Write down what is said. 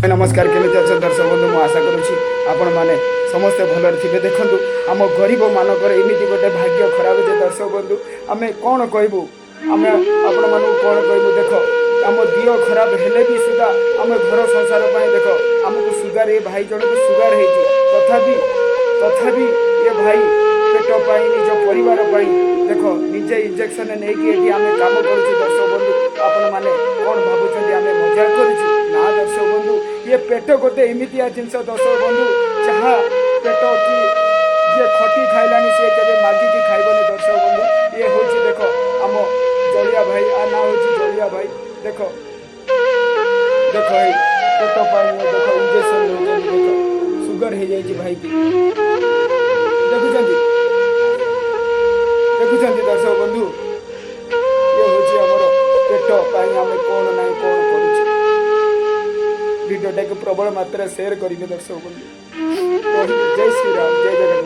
ନମସ୍କାର, କେମିତି ଅଛନ୍ତି ଦର୍ଶକ ବନ୍ଧୁ? ମୁଁ ଆଶା କରୁଛି ଆପଣମାନେ ସମସ୍ତେ ଭଲରେ ଥିବେ। ଦେଖନ୍ତୁ, ଆମ ଗରିବମାନଙ୍କର ଏମିତି ଗୋଟେ ଭାଗ୍ୟ ଖରାପ ଯେ ଦର୍ଶକ ବନ୍ଧୁ, ଆମେ କ'ଣ କହିବୁ? ଆମେ ଆପଣମାନଙ୍କୁ କ'ଣ କହିବୁ? ଦେଖ, ଆମ ଦିହ ଖରାପ ହେଲେ ବି ସୁଦ୍ଧା ଆମେ ଘର ସଂସାର ପାଇଁ, ଦେଖ, ଆମକୁ ସୁଗାର, ଏ ଭାଇ ଜଣକୁ ସୁଗାର ହେଇଛି। ତଥାପି ଏ ଭାଇ ପେଟ ପାଇଁ, ନିଜ ପରିବାର ପାଇଁ, ଦେଖ, ନିଜେ ଇଞ୍ଜେକ୍ସନ ନେଇକି ଏଠି ଆମେ କାମ କରୁଛୁ। ଦର୍ଶକ ବନ୍ଧୁ, ଆପଣମାନେ କ'ଣ ଭାବୁଛନ୍ତି, ଆମେ ମଜା କରୁଛୁ? ନା ଦର୍ଶକ ବନ୍ଧୁ, ଇଏ ପେଟ ଗୋଟେ ଏମିତିଆ ଜିନିଷ ଦର୍ଶକ ବନ୍ଧୁ, ଯାହା ପେଟ କି ଯିଏ ଖଟି ଖାଇଲାନି, ସିଏ କେବେ ମାଗିକି ଖାଇବନି। ଦର୍ଶକ ବନ୍ଧୁ, ଇଏ ହେଉଛି, ଦେଖ, ଆମ ଜଳିଆ ଭାଇ। ଆ ନାଁ ହେଉଛି ଜଳିଆ ଭାଇ। ଦେଖ ଦେଖ, ଏଇ ପେଟ ପାଇଁ ଇଏ ଦେଖ ଇଞ୍ଜେକ୍ସନ ନେଉଛନ୍ତି। ଦେଖ, ସୁଗର ହେଇଯାଇଛି ଭାଇକି। ଦେଖୁଛନ୍ତି, ଦେଖୁଛନ୍ତି ଦର୍ଶକ ବନ୍ଧୁ, ଇଏ ହେଉଛି ଆମର ପେଟ ପାଇଁ ଆମେ କ'ଣ ନାହିଁ କ'ଣ କରୁଛୁ। ଭିଡ଼ିଓଟାକୁ ପ୍ରବଳ ମାତ୍ରାରେ ସେୟାର କରିବେ ଦର୍ଶକ ବନ୍ଧୁ। ରହିଲି, ଜୟ ଶ୍ରୀରାମ।